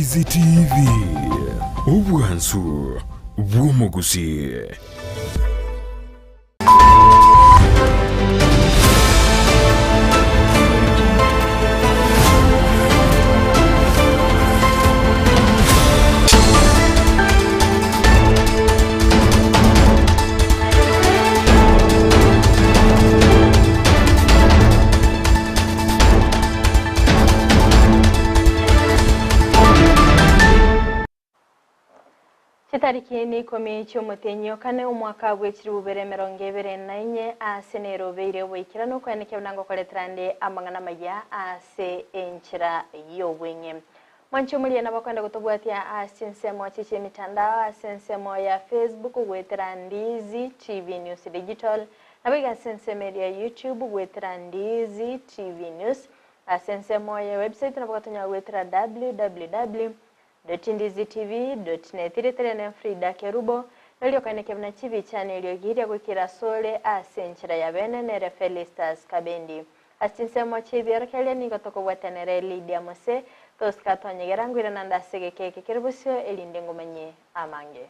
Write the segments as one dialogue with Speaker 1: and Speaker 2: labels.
Speaker 1: Ndizi TV, obwansu bw'omogusii.
Speaker 2: Chitariki n'ikomi chi'omotienyi o kane omwaka bw'echilifu bibere emerongo ebere na inye, aase nere obeire oboikeranu okwenekia buna ngokoretera nde amang'ana amaya ase enchera y'obweng'e. Mwanche omoria nabakwenda gotobwatia ase chinsemo chie chi'emitandao ase ensemo ya Facebook goetera Ndizi TV News Digital, naboigo ase ensemo eria ya YouTube goetera Ndizi TV News, ase ensemo ya website nabo gotonyora goetera www. Ndizitv. Net Ritere ne Frida Kerubo, norio okaineke buna chibicha na eriogi ria goikera asore ase enchera ya bene nere Felistus Kabendi. Ase chinsemo chi'ebiorokererio nigo tokobwatia nere Lydia Mose, tosika twanyegera ngoirana nde ase egeka eke kere bosio erinde ngomanyie amange.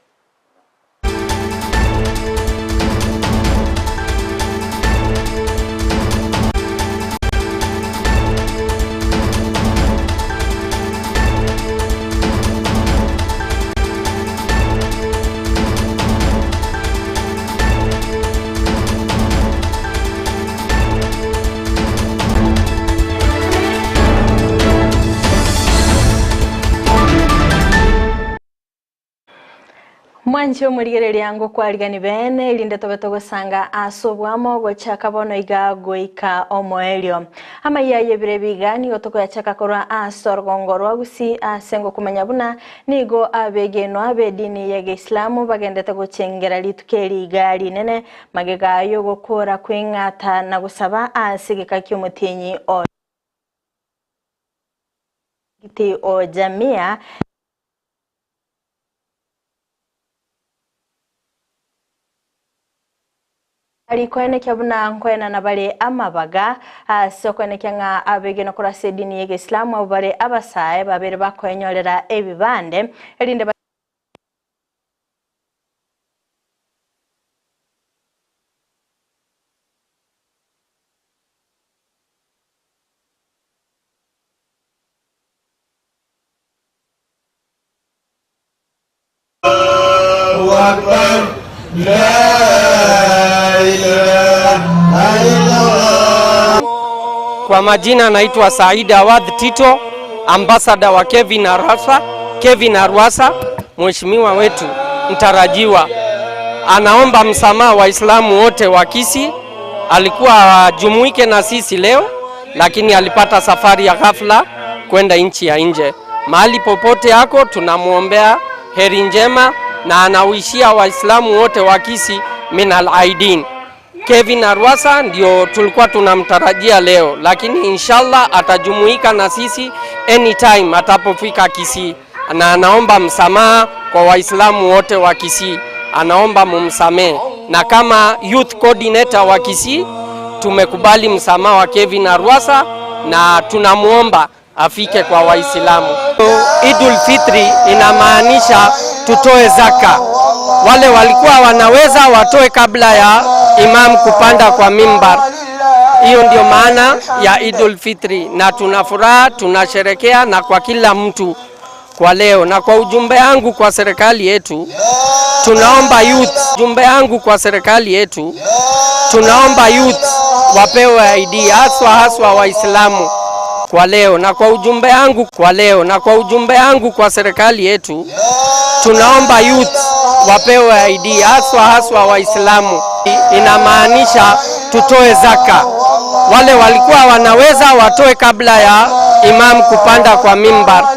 Speaker 2: Mwanche omorigereria ngokwarigani beene, erinde tobe togosanga ase oboamo gochaka bono iga goika omoerio. Amaiya y'ebiro ebi iga nigo tokoyachaka korwa ase orogongo rwa Gusii ase ngokomanya buna nigo abegenwa b'edini y'Egeislamu bagendete gochengera rituko eri iga rinene magega y'ogokora kw'eng'ata na gosaba ase egeka ki'omotienyi o o Jamia. Rikoenekia buna nkoenana bare amabaga ase okoenekia ng'a abegenwa korwa ase edini y'Egeislamu abwo bare abasae babere bakoenyorera ebibande erinde
Speaker 3: Kwa majina naitwa Said Awadh Tito, ambassador wa Kevin Arwasa. Kevin Arwasa, mheshimiwa wetu mtarajiwa, anaomba msamaha Waislamu wote wa Kisii. Alikuwa ajumuike na sisi leo, lakini alipata safari ya ghafla kwenda nchi ya nje. Mahali popote yako tunamwombea heri njema na anawishia Waislamu wote wa Kisii minal aidin. Kevin Arwasa ndio tulikuwa tunamtarajia leo, lakini inshallah atajumuika na sisi anytime atapofika Kisii, na anaomba msamaha kwa Waislamu wote wa Kisii, anaomba mumsamee, na kama youth coordinator wa Kisii tumekubali msamaha wa Kevin Arwasa na tunamwomba afike kwa Waislamu. Idul Fitri inamaanisha tutoe zaka. Wale walikuwa wanaweza watoe kabla ya imam kupanda kwa mimbar. Hiyo ndio maana ya Idul Fitri, na tuna furaha, tunasherekea na kwa kila mtu kwa leo. Na kwa ujumbe yangu kwa serikali yetu, tunaomba youth, ujumbe yangu kwa serikali yetu, tunaomba youth wapewe ID haswa haswa Waislamu kwa leo. Na kwa ujumbe yangu kwa leo, na kwa ujumbe yangu kwa serikali yetu, tunaomba youth wapewe ID haswa haswa Waislamu. Inamaanisha tutoe zaka. Wale walikuwa wanaweza watoe kabla ya imam kupanda kwa mimbar.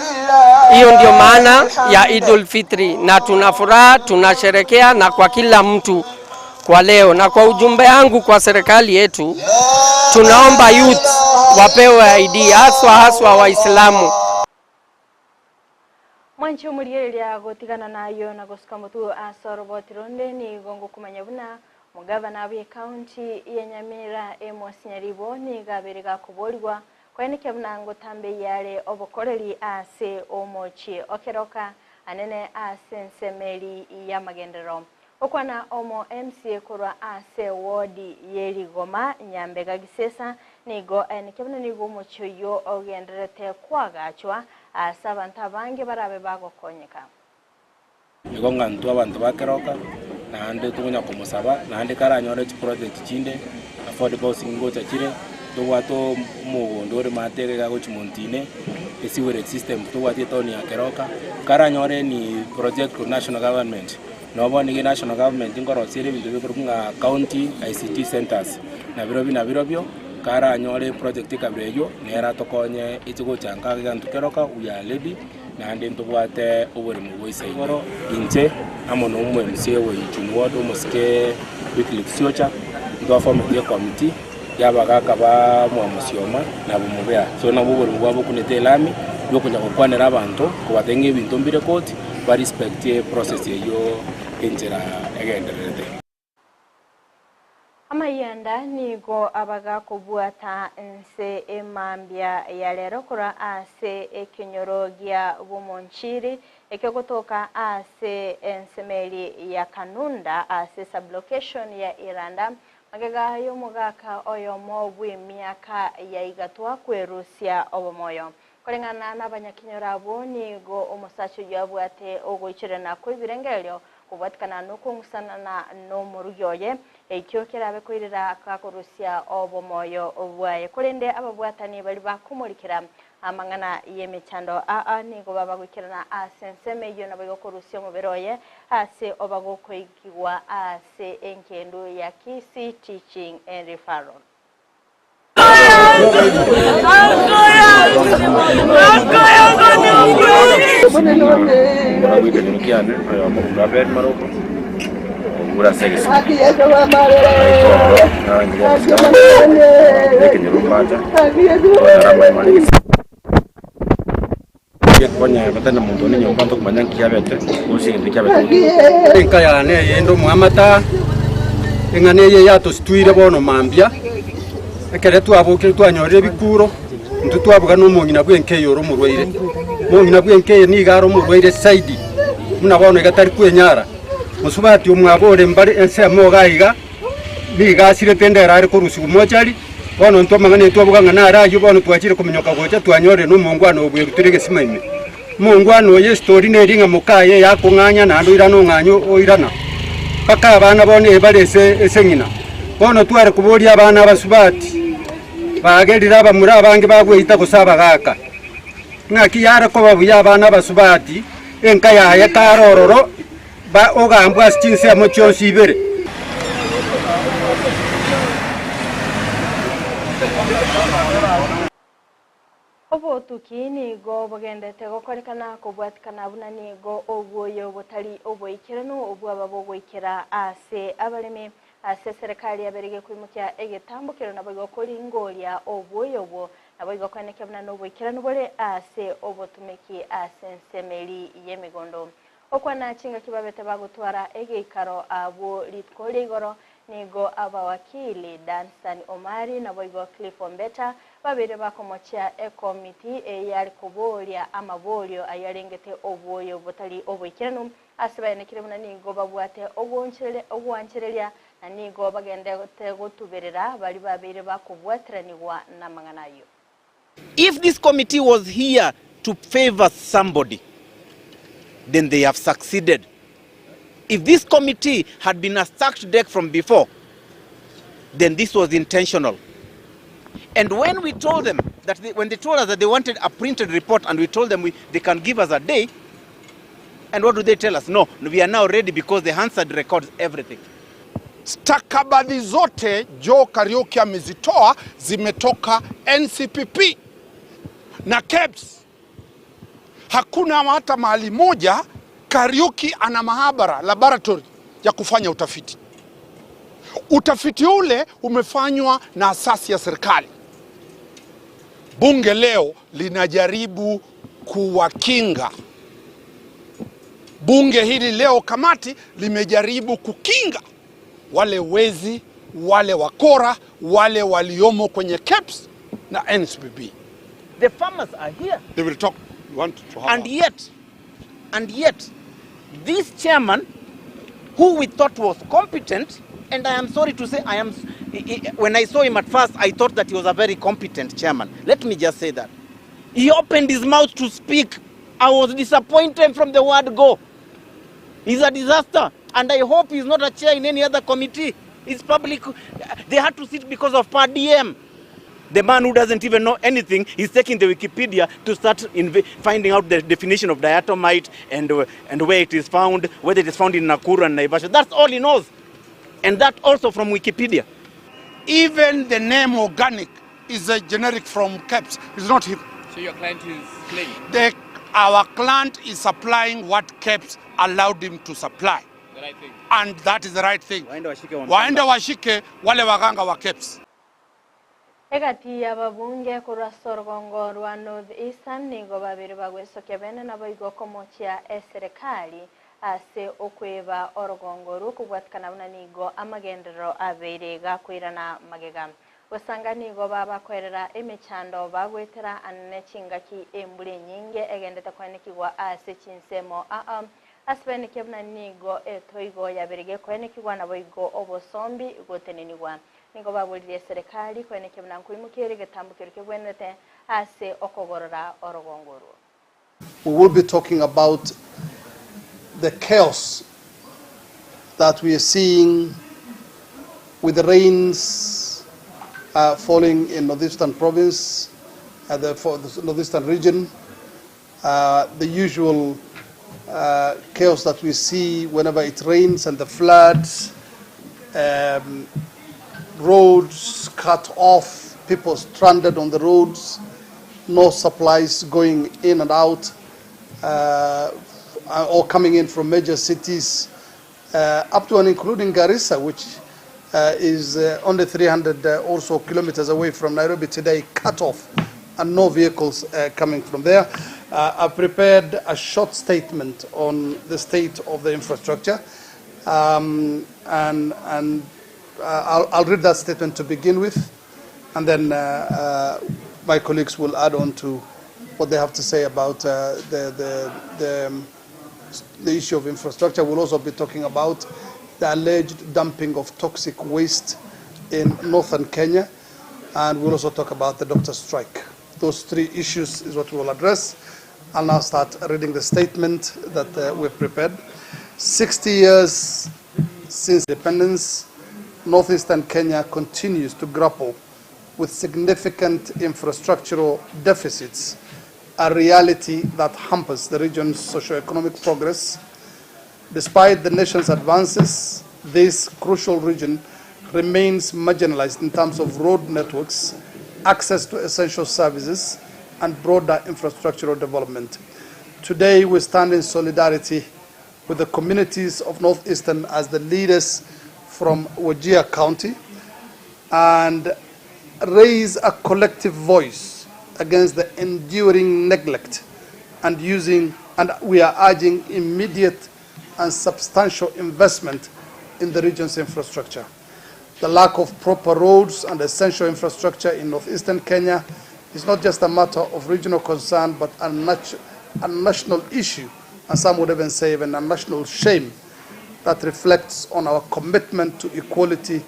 Speaker 3: Hiyo ndio maana ya Idul Fitri, na tuna furaha, tunasherekea na kwa kila mtu kwa leo. Na kwa ujumbe yangu kwa serikali yetu, tunaomba youth wapewe ID haswa haswa Waislamu.
Speaker 2: Mwanche omorigereria gotigana nayo na gosuka motuo ase oroboti ronde nigo ngokomanya buna omogavana bwe county ya Nyamira Amos Nyaribo nigo abere gakoborigwa. Koenekia buna ngotambeyia are obokoreri ase omochie o Keroka anene ase ensemo eri y'amagenderero. Okwana omo MCA korwa ase ward ye Rigoma Nyambega Gisesa nigo aenekia buna nigo omochie oyio ogendererete koagachwa ase abanto abange barabe bagokonyeka.
Speaker 4: Igo ng'a intwe abanto ba keroka, naende tokonya komosaba, naende karanyore chiproject chinde, affordable housing ngocha chire, tobwate omogondo ore maate iga gochia Montine, esewerage system tobwati etown ya Keroka, karanyore any project korwa national government, nabo bono iga national government nkorosia ere ebinto bikorokwa ng'a county ICT centres, nabirobio nabirobio, karanyore eproject ekabira eywo, nere atokonye eche gocha nka iga intwe Keroka we are ready. Naende ntobwate oboremo bwa ise igoro, inche amo na omo MCA o Ichuni Ward omosike Wycliffe Siocha, ntwaformeti ecommittee y'abagaka ba Mwamusioma na Bumubea. So nabwo oboremo bwabo okunete elami bwokonya gokwanera abanto kobatebia ng'a ebinto mbire koti, ba respect eprocess eyio enchera egendererete.
Speaker 2: Amayianda nigo abagakobwata nse emambia ya rero korwa ase ekenyoro gia Bumonchiri ekio gotoka ase ensemeri ya Kanunda ase sublocation ya Iranda magega y'omogaka oyomo bw'emiaka ya igatwa kwerusia obomoyo. Koreng'ana nabanyakenyoro abwo nigo omosacha oyio abwate ogoichorana kw'ebirengererio Kobwatikana nokong'usanana nomorugi oye, ekio kerabe koirera gakorusia obomoyo bwaye. Korende ababwatani baria bakomorikera amang'ana y'emechando aa nigo baba goikerana ase ensemo eyio naboigo korusia omobere oye ase obagokoigigwa ase engendu ya Kisii Teaching and Referral.
Speaker 5: Enka yane eyende omwamata, eng'ana eye yatosituire bono mambia, ekere twabokire twanyorire ebikuro, intwe twabuga na omong'ina bw'enka eye ore omorwaire. Omong'ina bw'enka eye nigo are omorwaire zaidi, buna bono iga tari kwenyara. Mosubati omwabo ore mbare ensemo iga iga, Nigo asirete endero are korusigwa mochari, bono intwe amang'ana aye twaboga ng'a naro ayio, bono twachire kominyoka gocha twanyorire nomongwana oo bwerutire egesima ime. Omongwana oyo estori neri ng'a mokaye yakong'anya naende oirane ong'anye oirana, mpaka abana bono ee bare ase ase ng'ina. Bono tware koboria abana abasubati, bagerire abamura abange bagweita gose abagaka, ng'aki yare koba buya abana abasubati, enka yaye kare ororo, Ba ogambwe ase chinsemo chionsi ibere.
Speaker 2: Obotuki nigo bogendete gokorekana kobwatikana buna nigo obwoyo botari oboikeranu obwaba bogoikera ase abaremi. Ase eserekari yabere gekoimokia egetambokero naboigo koringoria obwoyo obwo naboigo koenekia buna noboikeranu bore ase obotumeki ase ensemo eri y'emegondo. Okwana chingaki babete bagotwara egeikaro abwo rituko ria igoro, nigo abawakili Danstan Omari naboigo Cliff Ombeta babeire bakomochia ekomiti eyare koboria amaborio ayarengete obwoyo botari oboikeranu ase baenekire buna nigo babwate ogwanchereria na nigo bagendete gotuberera baria babeire bakobwateranigwa namang'ana ayio.
Speaker 6: If this committee was here to favor somebody, then they have succeeded. If this committee had been a stacked deck from before, then this was intentional. And when we told them that they, when they told us that they wanted a printed report and we told them we, they can give us a day, and what do they tell us? No, we are now ready because the Hansard records everything.
Speaker 7: Stakabadhi zote Joe Kariuki amezitoa zimetoka NCPP na KEBS. Hakuna hata mahali moja Kariuki ana maabara laboratory ya kufanya utafiti. Utafiti ule umefanywa na asasi ya serikali. Bunge leo linajaribu kuwakinga. Bunge hili leo, kamati limejaribu kukinga wale wezi, wale wakora, wale waliomo kwenye KEBS na NCPB.
Speaker 6: The farmers are here.
Speaker 7: They will talk. We want to have
Speaker 6: And yet, and yet, this chairman, who we thought was competent, and I am sorry to say, I am, when I saw him at first, I thought that he was a very competent chairman. Let me just say that. He opened his mouth to speak. I was disappointed from the word go. He's a disaster. And I hope he's not a chair in any other committee. It's public. They had to sit because of per diem. The man who doesn't even know anything is taking the Wikipedia to start finding out the definition of diatomite and, and where it is found, whether it is found in Nakuru and Naivasha. That's all he knows. And that also from Wikipedia.
Speaker 7: Even the name organic is a generic from KEBS. It's not him.
Speaker 8: So your client is claiming?
Speaker 7: Our client is supplying what KEBS allowed him to supply.
Speaker 8: The right thing.
Speaker 7: And that is the right thing.
Speaker 6: Waende washike wa
Speaker 7: Waende washike wale waganga wa KEBS.
Speaker 2: Egati y'ababunge korwa ase orogongo rwa North Eastern nigo babere bagwesokia bene naboigo komochia eserekari ase okweba orogongo orwo okobwatikana buna nigo amagenderero abeire gakoirana magega. Gosanga nigo babakoerera emechando bagwetera anene chingaki embura enyinge egendete koenekigwa ase chinsemo aa ase baenekia buna nigo etoigo yabere gekoenekigwa naboigo obosombi gotenenigwa. Nigo baboririe eserekari koenekia buna nkoimokia ere egetambo keria kebwenerete ase okogorora orogongo orwo.
Speaker 9: We will be talking about the chaos that we are seeing with the rains falling in Northeastern Province, for the Northeastern region, the usual chaos that we see whenever it rains and the floods, roads cut off, people stranded on the roads, no supplies going in and out, or coming in from major cities, up to and including Garissa, which is only 300 or so kilometers away from Nairobi today, cut off, and no vehicles coming from there. I prepared a short statement on the state of the infrastructure, and I'll read that statement to begin with, and then my colleagues will add on to what they have to say about the issue of infrastructure. We'll also be talking about the alleged dumping of toxic waste in northern Kenya, and we'll also talk about the doctor's strike. Those three issues is what we will address. I'll now start reading the statement that we've prepared. 60 years since independence, northeastern Kenya continues to grapple with significant infrastructural deficits, a reality that hampers the region's socio-economic progress. Despite the nation's advances, this crucial region remains marginalized in terms of road networks, access to essential services, and broader infrastructural development. Today, we stand in solidarity with the communities of Northeastern as the leaders from Wajir County and raise a collective voice against the enduring neglect and using, and we are urging immediate and substantial investment in the region's infrastructure. The lack of proper roads and essential infrastructure in northeastern Kenya is not just a matter of regional concern, but a national issue, and some would even say even a national shame that reflects on our commitment to equality.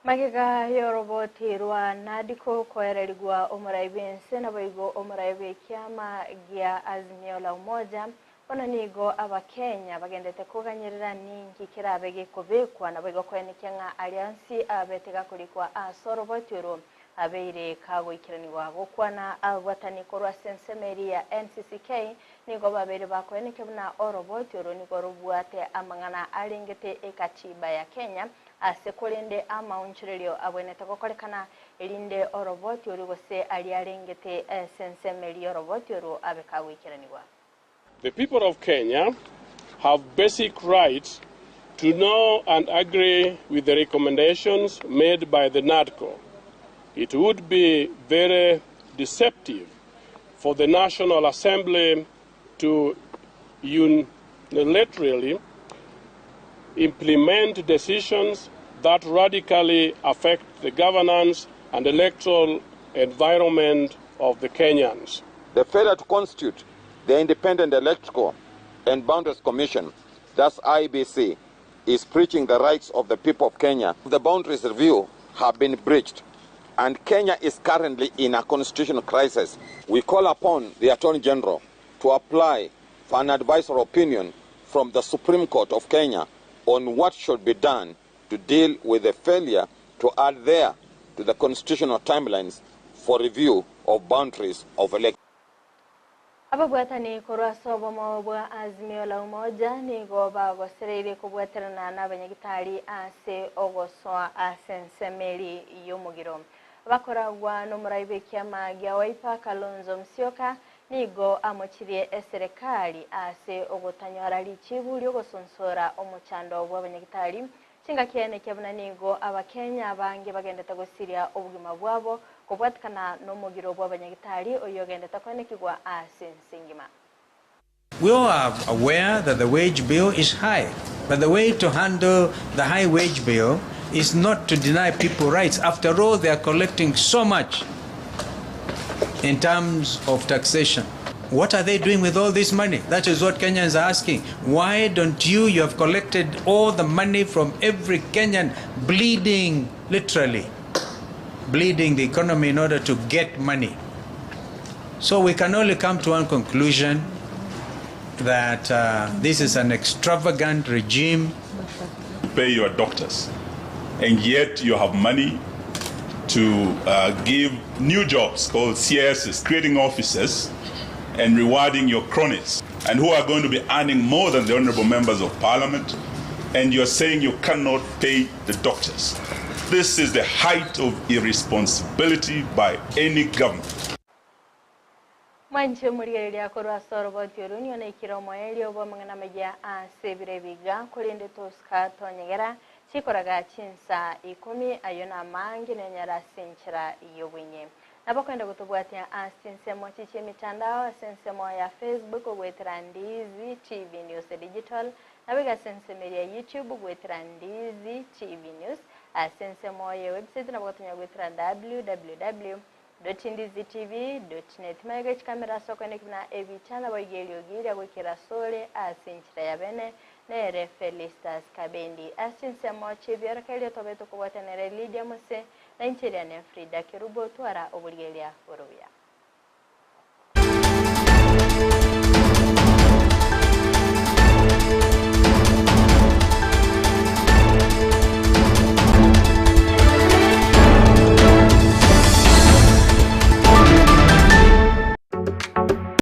Speaker 2: Magega yoroboti rwa NADCO koererigwa omorai bwense naboigo omorai bw'ekiama gia Azimio la Umoja bono nigo abakenya bagendete koganyerera ninki kerabe gekobekwa naboigo koenekia ng'a alliance abete gakorikwa ase oroboti oro abeire kagoikeranigwa gokwana abwatani korwa ase ensemo eria ya NCCK nigo babeire bakoenekia buna oroboti oro nigo robwate amang'ana arengete ekatiba ya Kenya ase korende amaonchorerio abwenerete gokorekana erinde oroboti oro gose aria arengete ase ensemo eria oroboti oro abe kagoikeranigwa.
Speaker 10: The people of Kenya have basic rights to know and agree with the recommendations made by the NADCO. It would be very deceptive for the National Assembly to unilaterally implement decisions that radically affect the governance and electoral environment of the Kenyans.
Speaker 11: The failure to constitute the Independent Electoral and Boundaries Commission, that's IEBC, is breaching the rights of the people of Kenya. The boundaries review have been breached and Kenya is currently in a constitutional crisis. We call upon the Attorney General to apply for an advisory opinion from the Supreme Court of Kenya on what should be done to deal with the failure to adhere to the constitutional timelines for review of boundaries of elections.
Speaker 2: Ababwatani korwa ase obomo bwa Azimio la Umoja nigo bagosereirie kobwaterana n'abanyagitari ase ogosoa ase ensemo eri y'omogiro. Bakoragwa n'omorai bw'ekiama gia Wiper Kalonzo Musyoka nigo amochirie eserekari ase ogotanyora richibu ri'ogosonsora omochando bw'abanyagitari Chingaki enekia buna nigo Abakenya abange bagendete gosiria obogima bwabo kobwatikana nomogiro bw'abanyagitari oyio ogendete koenekigwa ase ense engima.
Speaker 12: We all are aware that the wage bill is high, but the way to handle the high wage bill is not to deny people rights. After all, they are collecting so much in terms of taxation. What are they doing with all this money? That is what Kenyans are asking. Why don't you, you have collected all the money from every Kenyan, bleeding, literally, bleeding the economy in order to get money. So we can only come to one conclusion that this is an extravagant regime.
Speaker 13: To pay your doctors, and yet you have money to give new jobs called CSs, creating offices and rewarding your cronies, and who are going to be earning more than the honorable members of parliament, and you're saying you cannot pay the doctors. This is the height of irresponsibility by any government.
Speaker 2: Mwanche omorigereria korwa ase oroboti oru nigo naikire omoerio bw'amang'ana amaya ase ebiro ebi iga, korende tosuka tonyegera chikoraga chinsa ikomi, ayio namange nenyare ase enchera y'obwenye. Nabo okoenda gotobwatia ase chinsemo chi chi'emitandao ase ensemo ya Facebook goetera Ndizi TV News Digital, nabo iga ase ensemo eria ya YouTube goetera Ndizi TV News, ase ensemo ye website nabo ogotonya goetera www. Ndizitv. Net. Magega echikamera ase okoeneki buna ebicha naboigo eriogi ria goikera asore ase enchera ya bene nere Felistus Kabendi. Ase chinsemo chi'ebiorokererio tobe tokobwatana nere Lydia Mose na inche eria ne Frida Kerubo twara oborigereria bore obuya.